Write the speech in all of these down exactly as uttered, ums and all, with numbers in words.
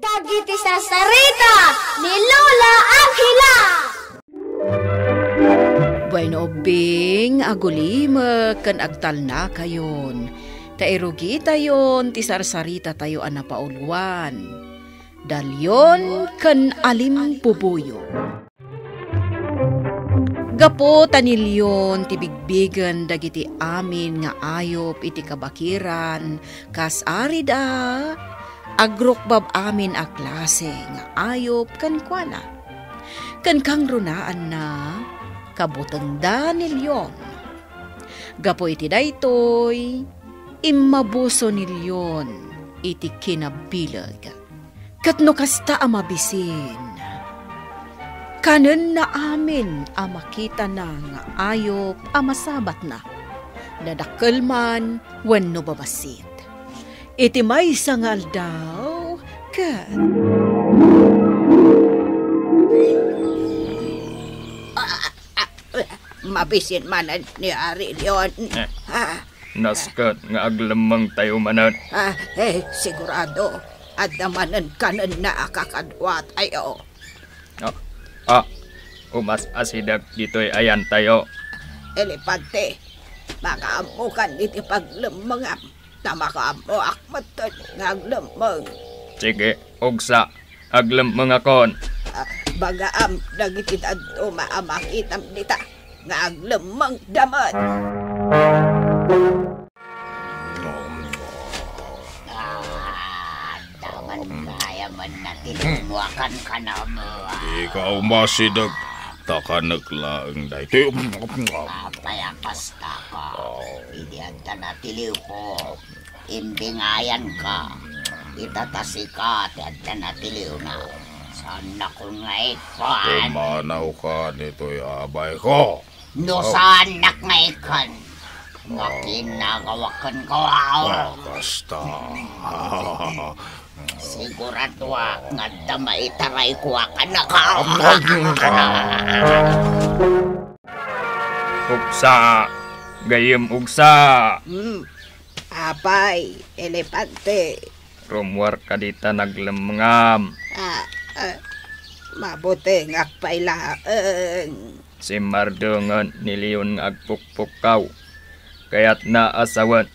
Dagiti sarsarita ni Lola Angela. Bueno, ubbing, agulimek ken agtalnakayon, ta irugitayon ti sarsarita tayo a napauluan, Dalion ken Alimbubuyog. Gapu ta ni Leon ti bigbigen dagiti amin nga ayup iti kabakiran, kas arida, agrukbab amin a klase nga ayup kenkuana. Ken kangrunaanna, kabutengda ni Leon. Gapu iti daytoy, immabuso ni Leon iti kinabileg. Ket no kasta a mabisin, kanenna amin a makitana nga ayup a masabatna, nadakkel man wenno babassit. Iti maysa nga aldaw, ket Ah, ah, ah, mabisin manen ni Ari Leon. Eh, Ah, nasket nga aglemmengtayo manen. Ah, eh, sigurado, adda manen kanenna a kakadua tayo. Ah, ah, umas-asidek ditoy ayantayo. Elepante, makaammokan iti paglemmengam, ta makaammoak metten nga aglemmeng. Sige, ugsa, aglemmengakon. Ah, bagaam dagiti dadduma a makitam dita nga aglemmengda met. Ah, daman kaya man natin mo a kankanaem. Ikaw, masideg, ta kanek laeng daytoy. Apay a kasta ka? Oh. Idi adda natiliwko, imbingayanka. Ita ta sika ti adda natiliwna. Saannakon nga ikkan. Pumanawka ditoy a bayko. No saannak nga ikkan, makinagawa kenka. Ah, kasta. Siguradoak nga adda maitarayko a kanaka. Ugsa, gayyem ugsa. Hmm. Apay, elepante. Rummuarka dita naglemmengam. Ah, ah, mabutengak pay laeng. Simmardengen ni Leon nga agpukpukkaw. Kayatna a sawen,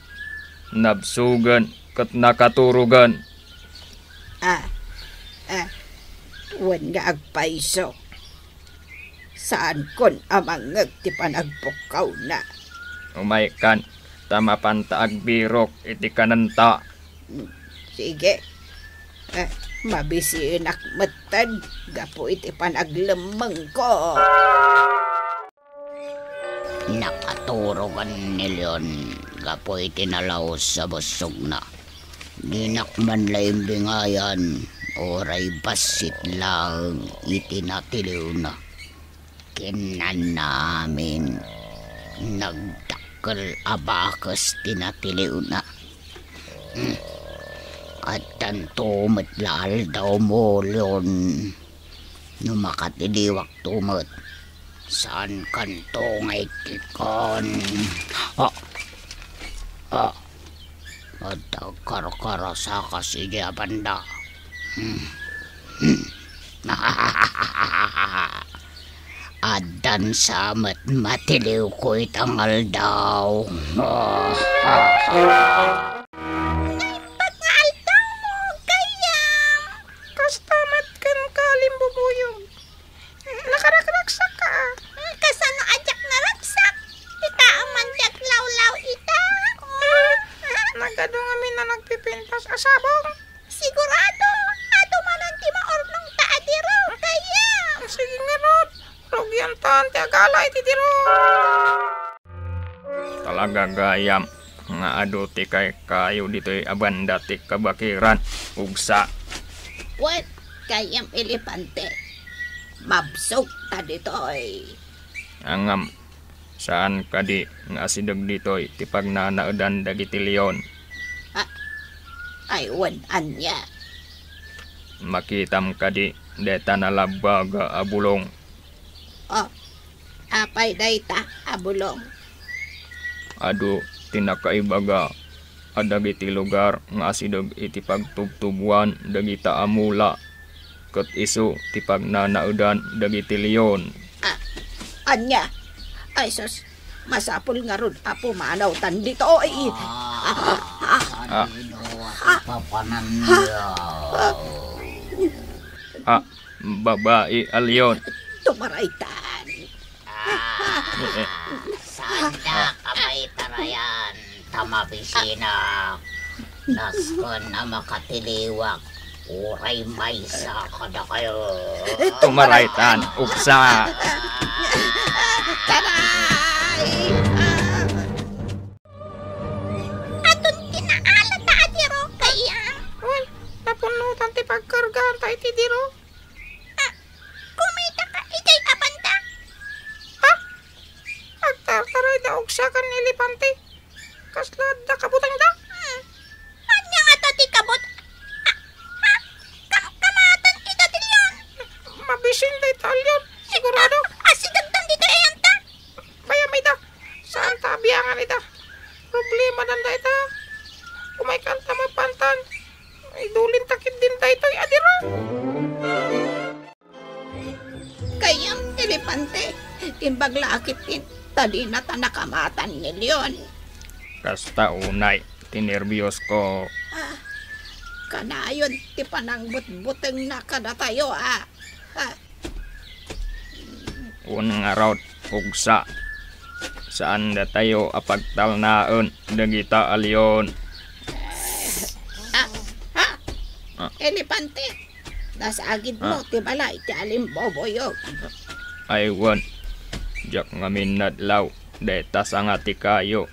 nabsogen ket nakaturogen. Ah, ah, wen nga agpayso. Saankon a mangngeg ti panagpukkawna. Umaykan, ta mapanta agbirok iti kanenta. Sige. Eh, mabisinak metten gapu iti panaglemmengko. Nakaturogan ni Leon gapu iti nalaus a bussogna. Dinak man la imbingayan, uray bassit laeng iti natiliwna. Kinnanna amin, nagdakkel a bakes ti natiliwna. Hmm. Addanto met la aldaw, Leon. No makatiliwakto met, saankanto nga ikkan. Ah, ah, adda agkarkarasakas idiay banda. Hmm. Hmm. Addan sa met matiliwko ita nga aldaw. Naimbag nga aldawmo, gayyem. Kasta met kenka, Alimbubuyog. Nakaragraksakka. Kasano a diak naragsak? Ita man diak lawlaw ita. Nagadu ngamin a nagpipintas a sabong. Sigurado, adu manen ti maurnongta a diro, gayyem. Sige ngarud, rugiantan ti agala iti diro. Talaga, gayyem, nga adu ti kaykayo ditoy a banda ti kabakiran, ugsa. Wen, gayyem, elepante. Mabsogta ditoy. Ngem, saan kadi nga asideg ditoy ti pagnanaedan dagiti leon? A-, ay, wen, ania? Makitam kadi deta nalabbaga a bulong? Oh, apay dayta a bulong? Adu ti nakaibaga a dagiti lugar nga asideg iti pagtubtubuan dagita a mula, ket isu ti pagnanaedan dagiti leon. Ah, ania? Ay, sus, masapul ngarud a pumanawtan ditoy. Ah, ah, ah, ah, ah, papananyo. Ah, babai a leon. Tumaraytan. Ah, saanda ka maitarayan, ta mabisinak. Nasken a makatiliwak, uray maysa kadakayo. Tumaraytan, uksa. Taray! Adun ti naalata a diro, kayam. Wen, napunotan ti pagkargaan ta iti diro. Ah, kumitaka idiay a banda? Ha? Agtartaray da uksa ken elepante. Kasla adda kabutengda? Hmm. Ania ngata ti kabut-, ah, ah, kam-, kamatan ita ti leon? Mabisin dayta a leon, sigurado. Ah, ah, asidegdan ditoy ayanta. Bayam ita. Saanta a biangan ita. Problemadan dayta. Umaykan ta mapantan. Idulinta ketdin daytoy a diro. Kayam, elepante, imbag la a ketdin, ta dinata nakamatan ni leon. Kasta unay ti nerbiosko. Ah, kanayon ti panangbutbutengna kadatayo, ah. Ah. Wen ngarud, uksa, saandatayo a pagtalnaen dagita a leon. Ah, ah, ah. Elepante, nasagidmo, ah, ti balay ti Alimbubuyog. Ay wen, diak ngamin nadlaw dayta sanga ti kayo.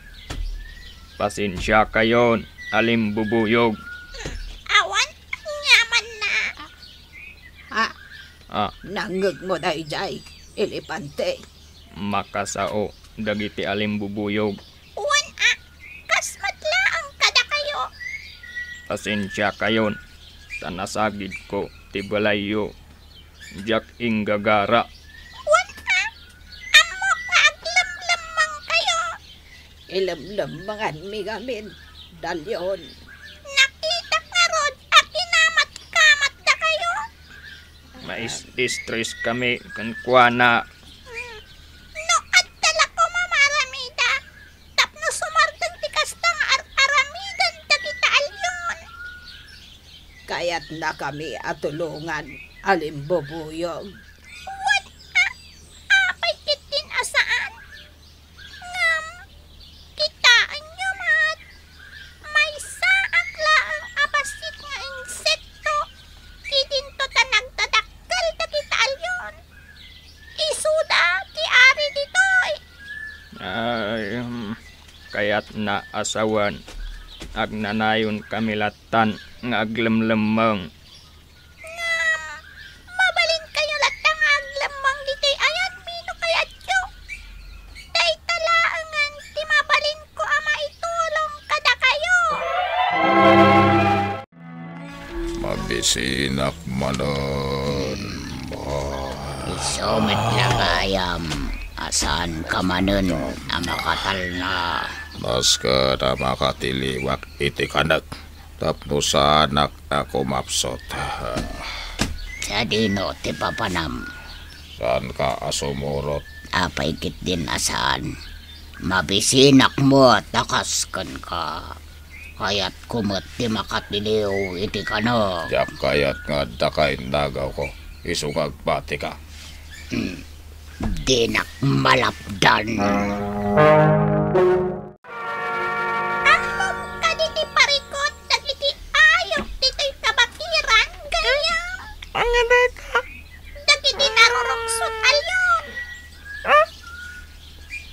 Pasensiakayon, Alimbubuyog. Awan aniamanna. Ha? Ah. Nangngegmo daydiay, elepante? Makasao dagiti Alimbubuyog. Wen a, kas met laeng kadakayo. Pasensiakayon, ta nasagidko ti balayyo. Diak inggagara. Wen a, ammok nga aglemlemmengkayo. Ilemlemmenganmi ngamin, da leon. Nakitak ngarud a kinamatkamatdakayo. Mais-istreskami kenkuana. Hmm. No adda la koma maaramida tapno sumardeng ti kasta nga ar-aramidan dagita a leon. Kayatnakami a tulongan, Alimbubuyog. Wen a, apay ketdin a saan? Ngem, kitaenyo met, maysaak laeng a bassit nga insekto, idinto ta nagdadakkel dagita a leon. Isuda ti ari ditoy. Ay, hmm, kayatna a sawen, agnanayonkami lattan nga aglemlemmeng. Ngem, mabalinkayo latta nga aglemmeng ditoy ayanmi no kayatyo. Dayta laengen ti mabalinko a maitulong kadakayo. Mabisinak manen. Isu met la nga ayam a saanka manen a makatalna. Nasken a makatiliwak iti kanek tapno saanak a kumapsut. Sadino ti papanam? Saanka a sumurot? Apay ketdin a saan? Mabisinak met a kas kenka. Kayatko met ti makatiliw iti kanek. Diak kayat nga addaka innagawko isu nga agpatika. Hmm. Dinak malapdan. Ammom kadi ti parikut dagiti ayup ditoy kabakiran, Gayam? Ania dayta? Dagiti naruruksot a leon. Ah?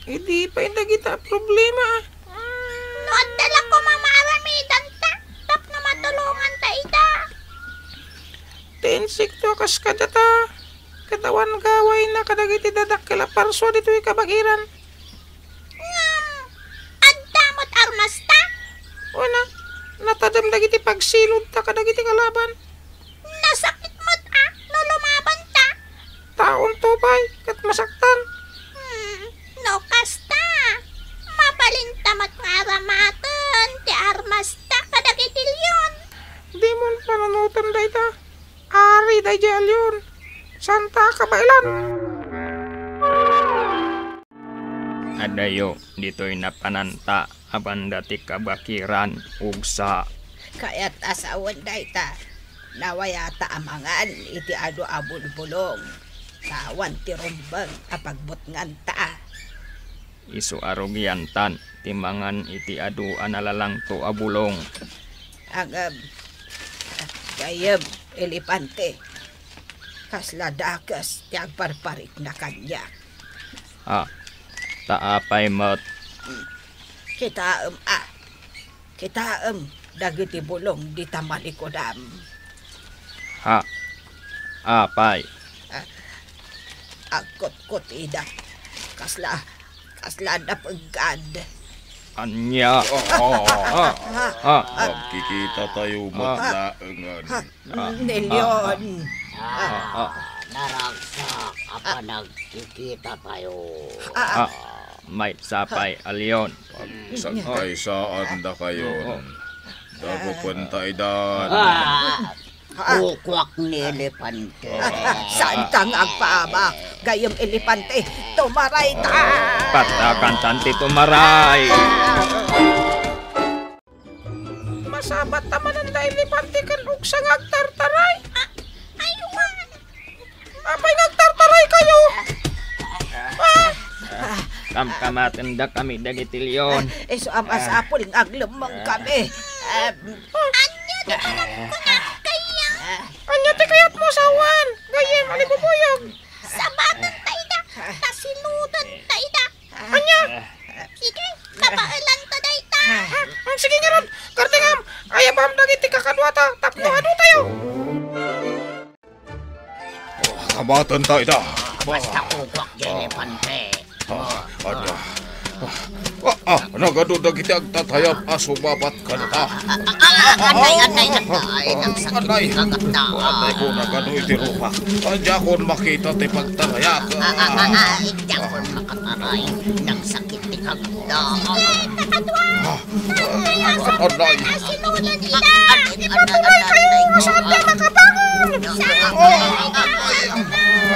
Idi pay dagita a problema. No adda la koma maaramidanta tapno matulonganta ida. Ti insekto a kas kadata, ket awan gawayna kadagiti dadakkel a parsua ditoy kabagiran. Ngem, adda met armasta? Wen a, natadem dagiti pagsiludta kadagiti kalaban. Nasakit met a no lumabanta? Taonto pay ket masaktan. Hmm, no kasta, mabalinta met nga aramaten ti armas Tan dayta, ari daydiay a leon, saanta a kabaelan. Adayo ditoy napananta a banda ti kabakiran, ugsa. Kayat a sawen dayta, nawayata a mangan iti adu a bulbulong, ta awan ti rumbeng a pagbutnganta. Isu a rugiantan ti mangan iti adu a nalalangto a bulong. Agem, gayyem, Elepante, kasla dakes ti agparparikna kaniak. Ah, ta apay met? Kitaem, a. Kitaem dagiti bulong dita malikudam. Ha? Apay? Ah, agkutkutida. Kasla, kasla napeggad. Ania? Ah, ah, ah, ah. Agkikitatayo met laengen. Ah, ni Leon. Ah, ah, ah. Naragsak a panagkikitatayo. Ah, ah. Ah, maysa pay a Leon. Pagsagkaysaan dakayon. Dagupenta idan. Ah, kukuak ni Elepante. Ah, saanta nga agpaabak, gayyem Elepante, tumarayta. Patakantan ti tumaray. Masabat ta manen da Elepante ken ugsa nga agtartaray. Ah, ay, wan. Apay nga agtartaray kayo? Ah? Kamkamatendakami dagiti leon. Ah, isu a masapul nga aglemmeng kami. Ah, ania ti panagkunak kaya? Ania ti kayatmo, sawen? Gayyem, alibubuyog. Sabaten ta ida, ta sinudan ta ida. Ania? Sige, kabaelan ta dayta. Ah, ah, sige ngarud, Kardingam, ayabam dagiti kakaduata tapno adu tayo. Oh, kamaten ta ida. Basta kukuak, Elepante. Ah, ania? Ah, ah, nagadu dagiti agtatayab a sumabat kadata. Ah, ah, ah, anay, anay, anay, nagsakit ti kagapda. Anay ko, nagadu iti rupak. Diakon makita ti pagtarayak. Ah, ah, ah, ah, diakon makataray. Nagsakit ti kagapda. Ah, anay. Ipatuloy kayo, saan ka makabangon?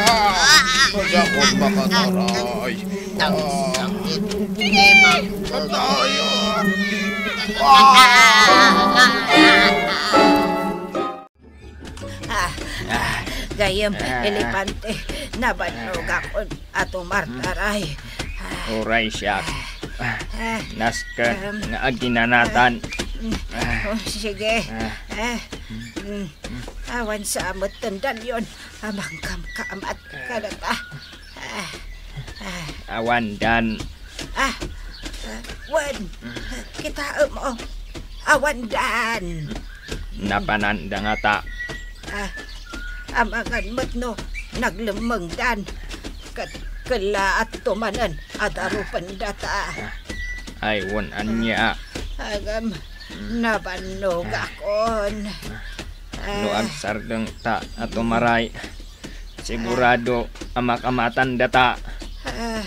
Ah, diakon makataray. Nagsakit ti kagapda. Ah, gayyem, Elepante, nabannogakon a tumartaray. Uray siak. Ah, nasken nga aginanatan. Mm, oh, sige. Ah, mm, awan sa met ten dalyon a mangkamkamat kadata. Ah, ah. Awandan. Ah, ah, wen. Kitaem, oh. Awandan. Napananda ngata. Ah, amangan met no naglemmengdan. Ket kellaat to manen a darupendata. Ay, wen ania. Agam, nabannogakon. No agsardengta a tumaray, sigurado a makamatan data. Ah,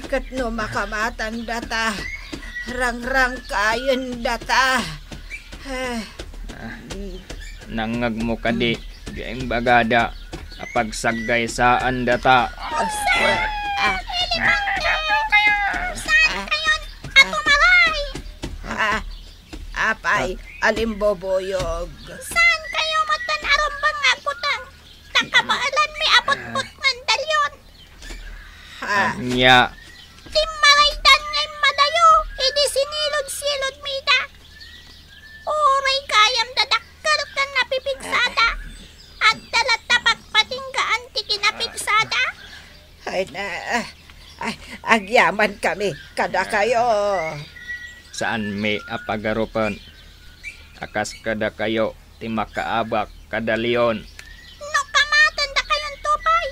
ket no makamatan data, rangrangkayen data. Ah, nangngegmo kadi, di imbagada a pagsaggaysaen data. Ah, saan kayon a tumaray? Ah, apay, alimbubuyog. Saan kayo met a rumbeng nga agbuteng? Ta kabaelanmi a butbutngen dalyon. Ha? Ania? Timmaraydan nga immadayo, idi sinilod-silodmi ida. Uray gayam dadakkel ken napipigsada. Adda latta pagpatinggaan ti kinapigsada. Ay na, ah, ah, agyamankami kadakayo. Saanmi a pagarupen a kas kadakayo ti makaabak kada leon. No kamaten dakayon to pay,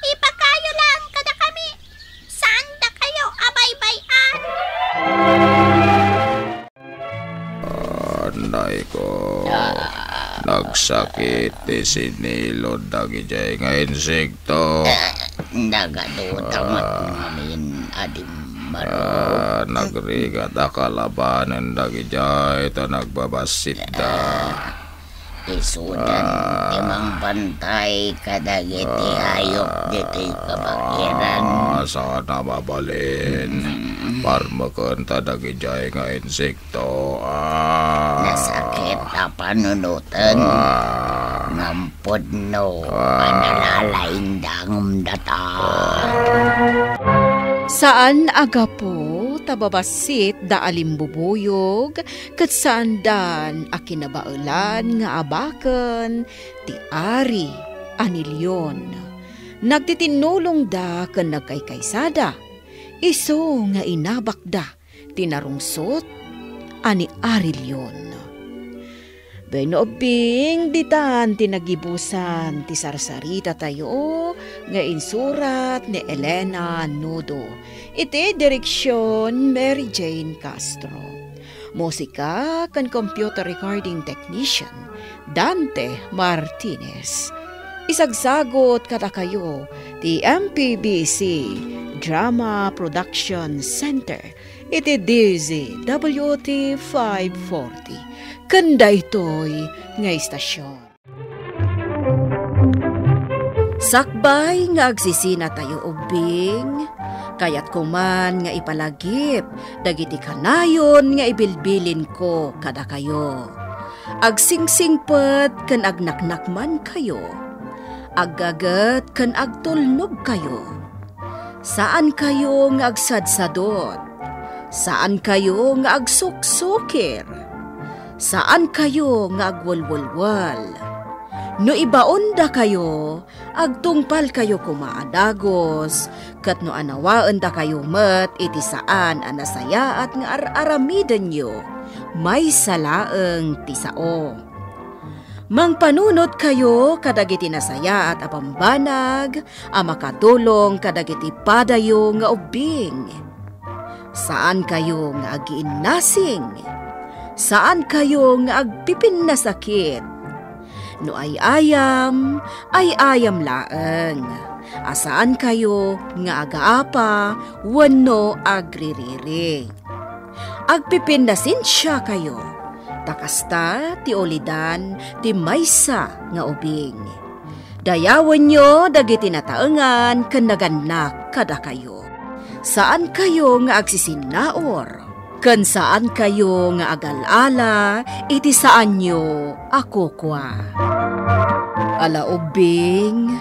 ibagayo laeng kadakami. Saan dakayo a baybay-an. Anay ko, nagsakit ti sinilod dagidiay nga insekto. Ah, nagaduta met ngamin a dimmarok. Ah, nagrigat a kalabanen dagidiay ta nagbabassitda. Isudan ti mangbantay kadagiti hayop ditoy kabaelan. Ah, sana mabalin. Mm. Parmeken ta dagidiay nga insekto. Ah. Nasakit a panunoten. Ah. Ngem pudno a nalalaingda ngem data. Saan a gapu ta babassit da a limbubuyog, ket saandan a kinabaelan nga abaken ti ari a ni Leon. Nagtitinnulongda ken nagkaykaysada, isu nga inabakda ti narungsot a ni Ari Leon. Wen, ubbing, ditan ti nagibusan ti sarsaritatayo nga insurat ni Elena Nudo. Iti direksyon, Mary Jane Castro. Musika ken computer recording technician, Dante Martinez. Isagsagut kadakayo ti M P B C Drama Production Center iti D Z W T five forty, ken daytoy nga istasyon. Sakbay nga agsisinatayo ubbing, kayatko man nga ipalagip dagiti kanayon nga ibilbilinko kadakayo. Agsingsingpet ken agnaknakmankayo. Aggaget ken agtulnogkayo. Saankayo nga agsadsadot. Saankayo nga agsuksukir. Saankayo nga agwelwelwel. No ibaondakayo, agtungpalkayo koma a dagus, ket no anawaendakayo met iti saan a nasayaat nga ar-aramidenyo, maysa laeng ti sao. Mangpanunotkayo kadagiti nasayaat a bambanag a makatulong kadagiti padayo nga ubbing. Saankayo nga agiinnasing. Saankayo nga agpipinnasakit. No ay-ayam, ay-ayam laeng. A saankayo nga agaapa wenno agririri. Agpipinnasensiakayo, ta kasta ti ulidan ti maysa nga ubing. Dayawenyo dagiti nataengan ken nagannak kadakayo. Saankayo nga agsisinnaur, ken saankayo nga agal-ala iti saanyo a kukua. Ala ubbing,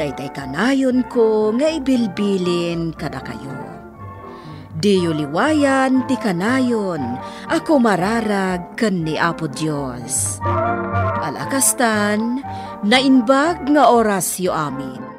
daytay kanayonko nga ibilbilin kadakayo. Diyo liwayan ti kanayon a kumararag ken ni Apo Dios. Ala kastan, naimbag nga orasyo amin.